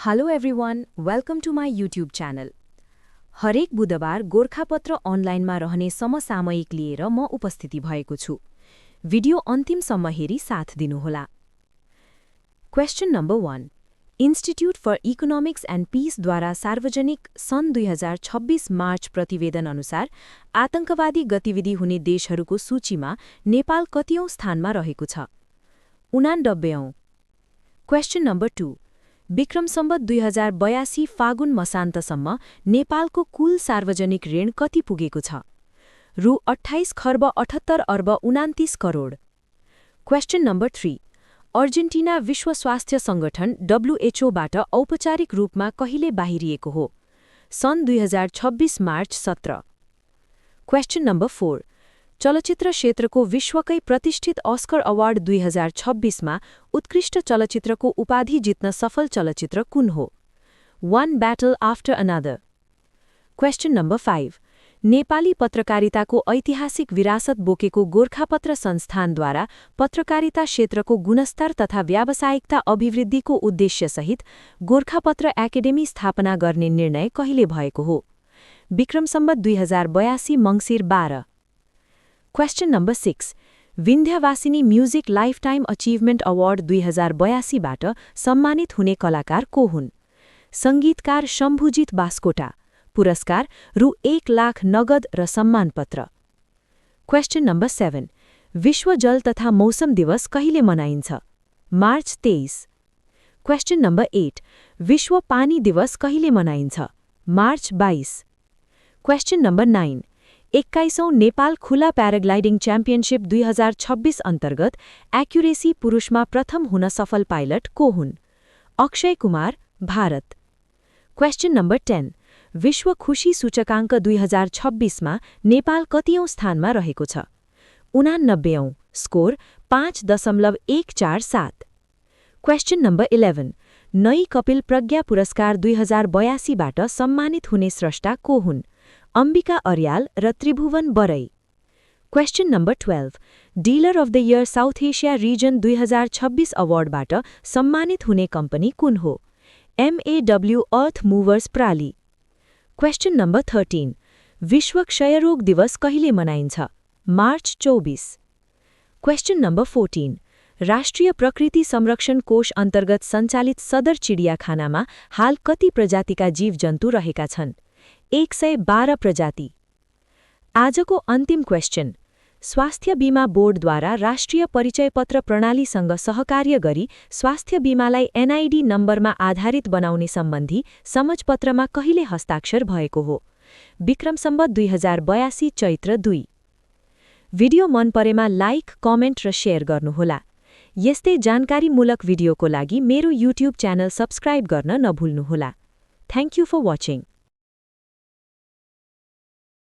Hello everyone, welcome to my YouTube channel. हरेक बुधबार गोर्खापत्र अनलाइनमा रहने समसामयिक लिएर म उपस्थिति भएको छु। भिडियो अन्तिमसम्म हेरी साथ दिनुहोला। Question number 1। Institute for economics and पीसद्वारा सार्वजनिक सन् 2026 मार्च प्रतिवेदन अनुसार आतंकवादी गतिविधि हुने देशहरूको सूचीमा नेपाल कतिऔं स्थानमा रहेको छ? 89औं। Question number 2। विक्रम सम्वत 2082 फागुन मसान्तसम्म नेपालको कुल सार्वजनिक ऋण कति पुगेको छ? रु 28 खर्ब 78 अर्ब 29 करोड। Question number 3। अर्जेन्टिना विश्व स्वास्थ्य संगठन WHO बाट औपचारिक रूपमा कहिले बाहिरिएको हो? सन् 2026 मार्च 17। Question number 4। चलचित्र क्षेत्रको विश्वकै प्रतिष्ठित अस्कर अवार्ड 2026 मा उत्कृष्ट चलचित्रको उपाधि जित्न सफल चलचित्र कुन हो? One battle after another. Question number 5। Nepali पत्रकारिताको ऐतिहासिक विरासत बोकेको गोर्खापत्र संस्थानद्वारा पत्रकारिता क्षेत्रको गुणस्तर तथा व्यावसायिकता अभिवृद्धिको उद्देश्यसहित गोर्खापत्र एकाडेमी स्थापना गर्ने निर्णय कहिले भएको हो? विक्रम सम्वत 2082 मङ्सिर 12। Question number 6। Vindhyavasini music lifetime achievement award 2082 बाट सम्मानित हुने कलाकार को हुन्? सङ्गीतकार शम्भुजित बास्कोटा। पुरस्कार रु 1 लाख नगद र सम्मानपत्र। Question number 7। विश्व जल तथा मौसम दिवस कहिले मनाइन्छ? मार्च 23। Question number 8। विश्व पानी दिवस कहिले मनाइन्छ? मार्च 22। Question number 9। 21औं नेपाल खुला प्याराग्लाइडिङ च्याम्पियनसिप 2026 अन्तर्गत एक्युरेसी पुरुषमा प्रथम हुन सफल पाइलट को हुन्? अक्षय कुमार, भारत। Question number 10। विश्व खुशी सूचकाङ्क 2026 मा नेपाल कतिऔं स्थानमा रहेको छ? 89औं, स्कोर 5.147। Question number 11। नई कपिल प्रज्ञा पुरस्कार 2082 बाट सम्मानित हुने स्रष्टा को हुन्? अम्बिका अर्याल र Tribhuvan Barai. Question number 12। Dealer of the year South Asia region 2026 अवार्डबाट सम्मानित हुने कम्पनी कुन हो? MAW अर्थ मुभर्स प्राली। Question number 13। विश्व क्षयरोग दिवस कहिले मनाइन्छ? मार्च 24। Question number 14। राष्ट्रिय प्रकृति संरक्षण कोष अन्तर्गत सञ्चालित सदर चिडियाखानामा हाल कति प्रजातिका जीवजन्तु रहेका छन्? 112 प्रजाति। आजको अन्तिम क्वेशन। स्वास्थ्य बीमा बोर्डद्वारा राष्ट्रिय परिचय पत्र प्रणालीसँग सहकार्य गरी स्वास्थ्य बीमालाई NID नम्बरमा आधारित बनाउने सम्बन्धी समझपत्रमा कहिले हस्ताक्षर भएको हो? विक्रम सम्वत 2082 चैत्र 2। भिडियो मन परेमा लाइक, कमेन्ट र शेयर गर्नुहोला। यस्तै जानकारीमूलक भिडियोको लागि मेरो युट्युब च्यानल सब्स्क्राइब गर्न नभुल्नुहोला। Thank you for watching.